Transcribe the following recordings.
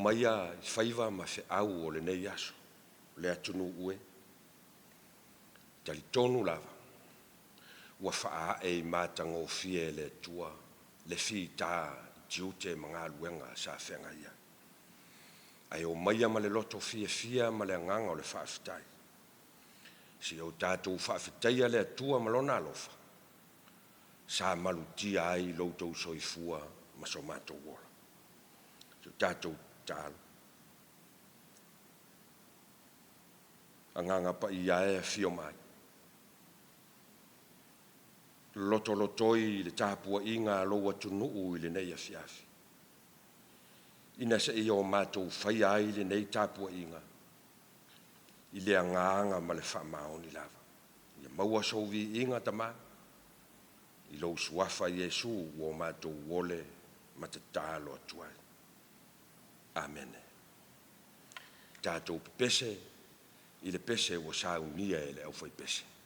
maia i faiva ma feau o lenei aso, le atunuu e, talitonu lava ua faaae i matagofie e le Atua le fita i tiute ma galuega sa feagai ai. Ae omaia ma le loto fiafia ma le agaga o le faafetai. Se i o tatou faafetaia le Atua ma Lona alofa, sa malutia ai lo outou soifua ma so matou ola. Se i o tatou tatalo. Agaga Paia e, afio mai, lotolotoi i le tapuaiga a lou atunuu i lenei afiafi, ina se i o matou faia ai lenei tapuaiga i le agaga ma le faamaoni lava. Ia maua sou viiga Tama, i lou Suafa Iesu ua o matou ole ma tatalo atu ai. Amene. Tatou pepese i le pese ua saunia e le aufaipese.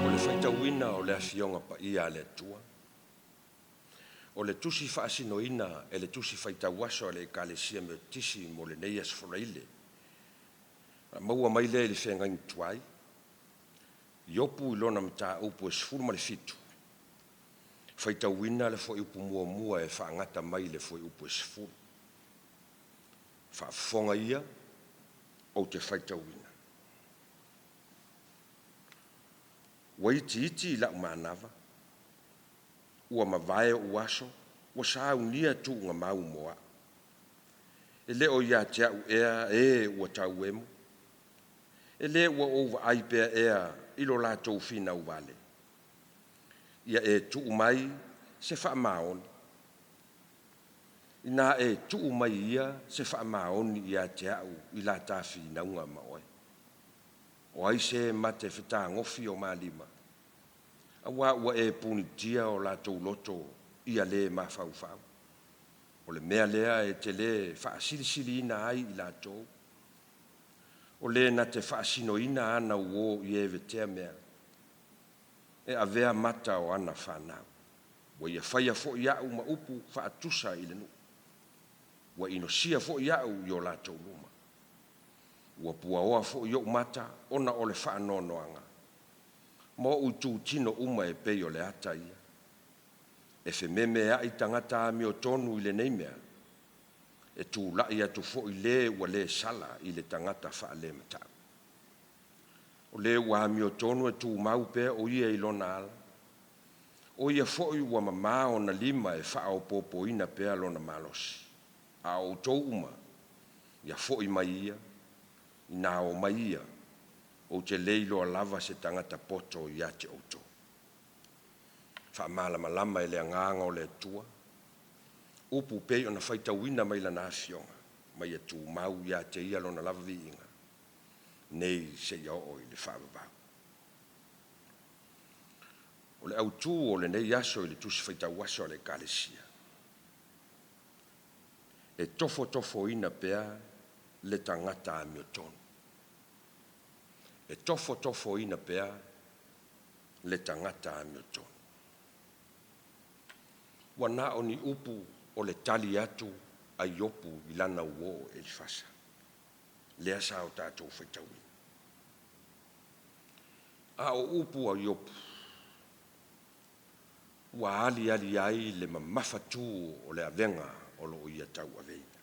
O le faitauina o le Afioga Paia a le Atua, o le tusi faasinoina e le tusi faitau aso a le Ekalesia Metotisi mo lenei Aso Faraile, na maua mai lea i le feagaiga tuai, Iopu i lona mataupu e 17. Faitauina le fuaiupu muamua e faagata mai i le fuaiupu e 10. Faafofoga ia, ou te faitauina. Ua itiiti i la'u manava, ua mavae o'u aso, ua saunia tuugamau mo a'u. E le o ia te a'u ea ē ua tauemu? E lē ua ou vaai pea ea i lo latou finau vale? Ia e tuu mai se faamaoni. Inā e tuu mai ia se faamaoni ia te a'u i la ta finauga ma oe. O ai se ma te fetagofi o ma lima, auā ua e punitia o latou loto ia lē mafaufau. O le mea lea e te lē faasilisiliina ai i latou. O le na te faasinoina ana uō i e vetea mea, e avea mata o ana fanau. Ua ia faia foi a'u ma upu faatusa i le nuu. Ua inosia foi a'u i o latou luma. Ua puaoa foi o'u mata ona o le faanoanoaga, ma o'u itutino uma e pei o le ata ia. E fememea'i tagata amiotonu i lenei mea, e tula'i atu foi lē ua le sala i le tagata faalemata'u. O lē ua amiotonu e tumau pea o ia i lona ala, o ia foi ua mamā ona lima e faaopoopoina pea lona malosi. A o outou uma, ia fo'i mai ia, inā o mai ia, ou te le iloa lava se tagata poto ia te outou. Faamalamalama e le Agaga o le Atua, upu pei ona faitauina mai Lana Afioga, ma ia tumau ia te Ia Lona lava viiga, nei seia oo i le faavavau. O le autū o lenei aso i le Tusi Faitau Aso a le Ekalesia, e tofotofoina pea le tagata amiotonu. E tofotofoina pea le tagata amiotonu. Ua na o ni upu o le tali atu a Iopu i lana uō Elifasa, lea sa o tatou faitauina. A o upu a Iopu, ua aliali ai le mamafatu o le avega o lo o ia tauaveina.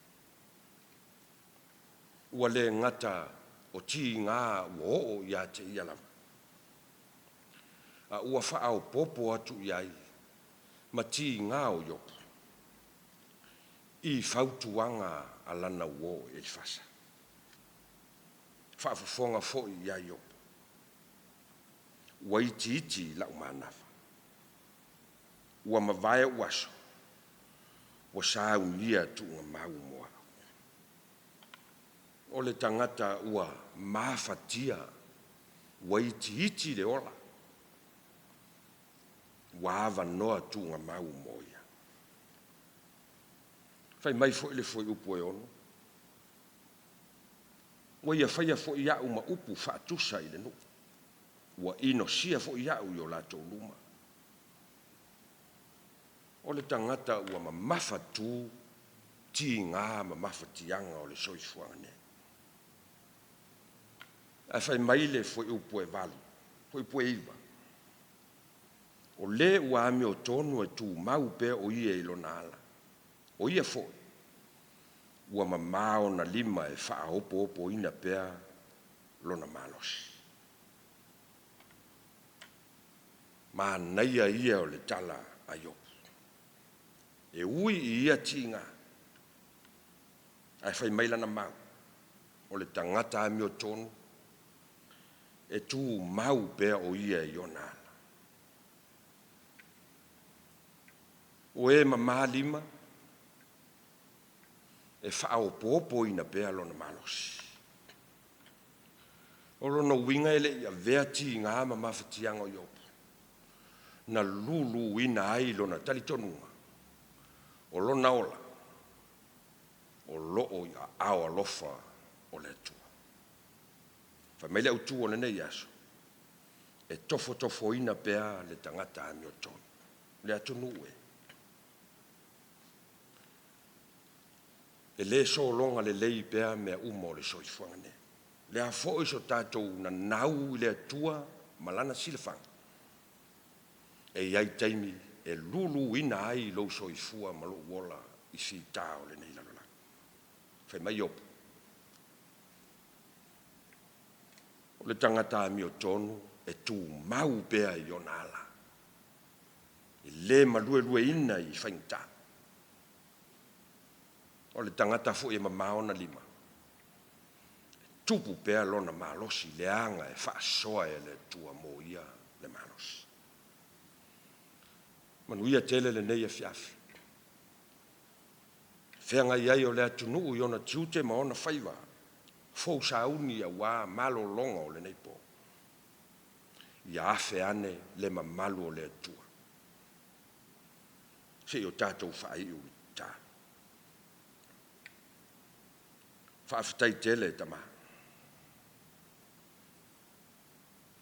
Ua le gata o tiga ua oo ia te ia lava, a ua faaopoopo atu i ai ma tiga o Iopu i fautuaga a lana uō Elifasa. Faafofoga foi ia Iopu, ua itiiti la'u manava, ua mavae o'u aso, ua saunia tuugamau mo a'u. O le tagata ua mafatia, ua itiiti le ola, ua avanoa tuugamau mo ia. Fai mai foi le fuaiupu e 6, Ua ia faia foi a'u ma upu faatusa i le nuu, ua inosia foi a'u i o latou luma. O le tagata ua mamafatu tiga ma mafatiaga o le soifuaga nei. Ae fai mai le fuaiupu e 8, fuaiupu e 9, O lē ua amiotonu e tumau pea o ia i lona ala, o ia foi ua mamā ona lima e faaopoopoina pea lona malosi. Manaia ia o le tala a Iopu. E ui i ia tiga, ae fai mai lana mau, o le tagata amiotonu e tumau pea o ia i ona ala. O e mamā lima, e faaopoopoina pea lona malosi. O lona uiga e le i avea tiga ma mafatiaga o Iopu, na luluina ai lona talitonuga, o lona ola, o lo o i aao alofa o le Atua. Fai mai le autū o lenei aso, e tofotofoina pea le tagata amiotonu, le atunuu e. E lē sologa lelei pea mea uma o le soifuaga nei. O le a foi so tatou nanau i le Atua ma Lana silafaga, e i ai taimi e luluina ai lou soifua ma lou ola i fita o lenei lalolagi. Fai mai Iopu, O le tagata amiotonu e tumau pea i ona ala, e le maluelueina i faigata. O le tagata foi e mamao ona lima, e tupu pea lona malosi, leaga e faasoa e le Atua mo ia le malosi. Manuia tele lenei afiafi. Feagai ai o le atunuu i ona tiute ma ona faiva, fou sauni aua malologa o lenei po. Ia afe ane le mamalu o le Atua. Se i o tatou faaiu i le tatalo. Faafetai tele Tama.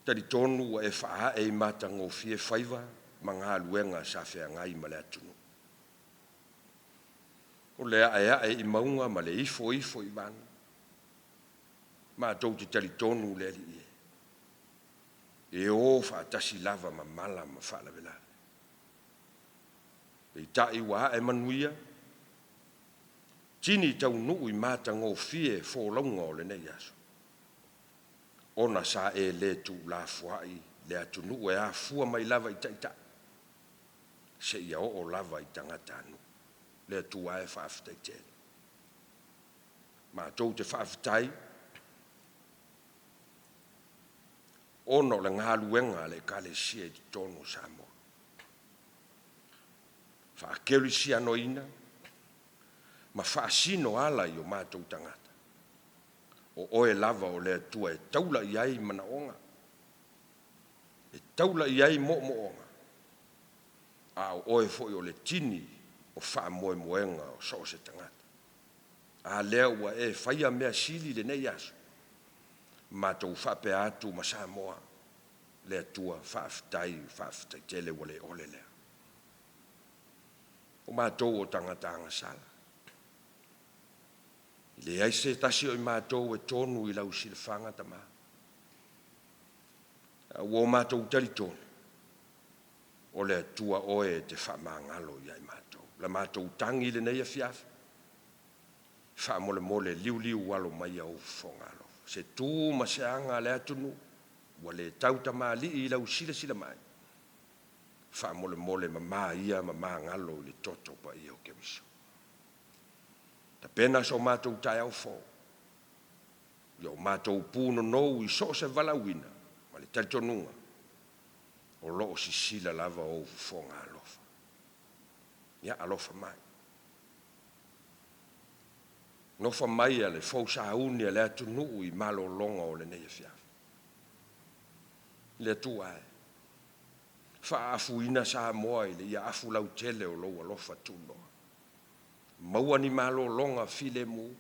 Talitonu ua e faaae i matagofie faiva ma galuega sa feagai ma le atunuu. O le aeae i mauga ma le ifoifo i vaga. Matou te talitonu le Alii e, e o faatasi lava ma mala ma faalavelave. Peitai ua ae manuia, tini taunuu i matagofie folauga o lenei aso, ona sa e le tuulafoai le atunuu e afua mai lava i taitai seia oo lava i tagatanuu. Le Atua e, faafetai tele. Matou te faafetai ona o le galuega a le Ekalesia i totonu o Samoa. Faakerisianoina ma faasino ala i o matou tagata. O oe lava o le Atua e taula i ai manaoga, e taula i ai moomooga, a o oe foi o le tini o faamoemoega o so o se tagata. A lea ua e faia mea sili i lenei aso, matou faapea atu ma Samoa, le Atua, faafetai, faafetai tele ua le ole lea. O matou o tagata agasala. E leai se tasi o i matou e tonu i lau silafaga, Tama. A ua o matou talitonu, o le Atua oe e te faamagalo ia i matou. La matou tagi i lenei afiafi, faamolemole liuliu alo mai ou fofoga alofa. Se tu ma se aga a le atunuu, ua le tautamalii i lau silasila mai, faamolemole mama ia ma magalo i le toto paia o Keriso. Tapena so matou taeao fou, ia o matou punonou i so o se valaauina ma le talitonuga, o lo o sisila lava ou fofoga alofa. Ia alofa mai. Nofa mai a le fou sauni a le atunuu i malologa o lenei afiafi. Le Atua e, faaafuina Samoa i le ia afu lautele o lou alofa tunoa. Maua ni malologa filemu,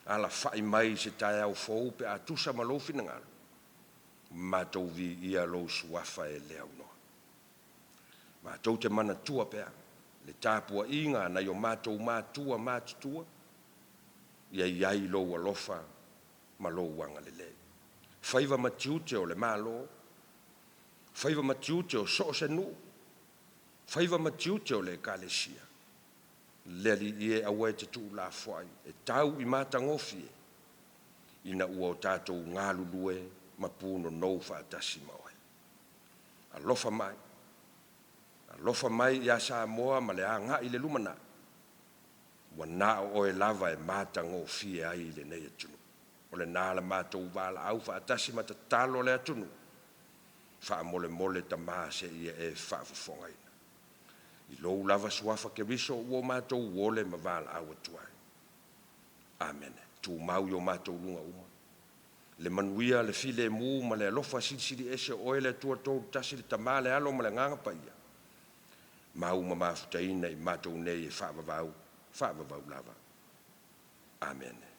alafai mai se taeao fou pe a tusa ma lou finagalo, matou viia lou suafa e le aunoa. Matou te manatua pea le tapuaiga a nai o matou matua matutua, ia i ai lou alofa ma lou agalelei. Faiva ma tiute o le Malo, faiva ma tiute o so o se nuu, faiva ma tiute o le Ekalesia, le Alii e, aua e te tuulafoai e tau i matagofie, ina ua o tatou galulue ma punonou faatasi ma oe. Alofa mai, alofa mai ia Samoa ma le agai i le lumanai, ua na o oe lava e matagofie ai lenei atunuu. O lena la matou valaau faatasi ma tatalo le atunuu, faamolemole Tama seia e faafofogaina. I lou lava suafa Keriso ua o matou ole ma valaau atu ai. Amene. Tumau i o matou luga uma le manuia, le filemu ma le alofa silisili ese o oe le Atua tolu tasi, le Tama, le Alo ma le Agaga Paia, mau ma mafutaina i matou nei e faavavau, faavavau lava. Amene.